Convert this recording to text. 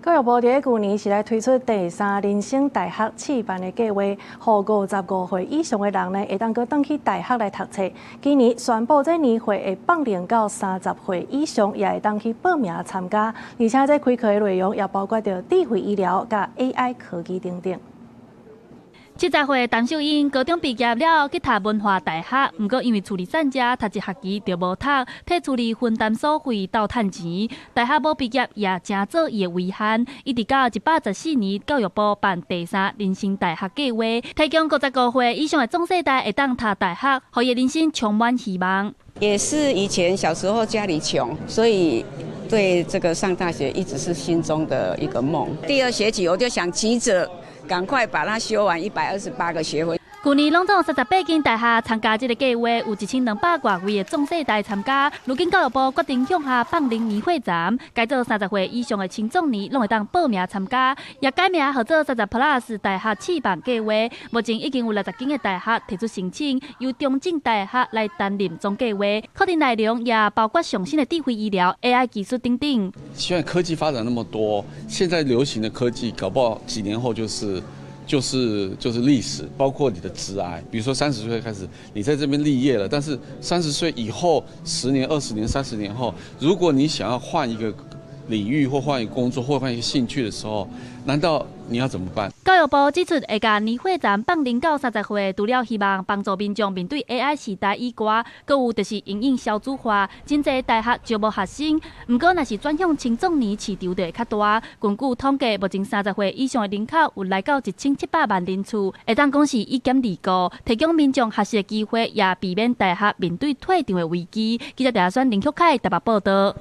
教育部佇舊年是來推出第三人生大學試辦的計劃，予55歲以上的人呢，會當閣轉去大學來讀冊。今年宣布這年歲會放齡到30歲以上，也會當去報名參加。而且這開課的內容也包括著智慧醫療佮 AI 科技等等。70歲陳秀英高中畢業了，去讀文化大學，毋過因為厝裡散遮，讀一學期就無讀，替厝裡分擔所費鬥趁錢。大學無畢業也成做伊的遺憾。一直到114年，教育部辦第三人生大學計劃，提供55歲以上的壯世代會當讀大學，予伊人生充滿希望。也是以前小時候家裡窮，所以對這個上大學一直是心中的一個夢。第二學期我就想急着趕快把它修完128個學分。舊年攏總38間大學參加這個計劃，有1200外位的壯世代參加。如今教育部決定向下放齡年歲層，改做30歲以上的青壯年攏會當報名參加，也改名號做30 Plus 大學試辦計劃。目前已經有60間的大學提出申請，由中正大學來擔任總計劃。課程內容也包括上新的智慧醫療、AI 技術等等。現在科技發展那麼多，現在流行的科技，搞不好幾年後就是歷史，包括你的職涯，比如說30歲開始，你在這邊立業了，但是30歲以後，10年、20年、30年後，如果你想要換一個領域或換一個工作或換一個興趣的時候，難道你要怎麼辦？教育部指出，會共年歲層放齡到30歲，除了希望幫助民眾面對 AI 時代以外，閣有就是因應少子化，真濟大學招無學生。毋過，若是轉向青壯年市場就會較大。根據統計，目前30歲以上的人口有來到1700萬人次，會當講是一減二顧，提供民眾學習的機會，也避免大學面對退場的危機。記者陳選林旭凱台北報道。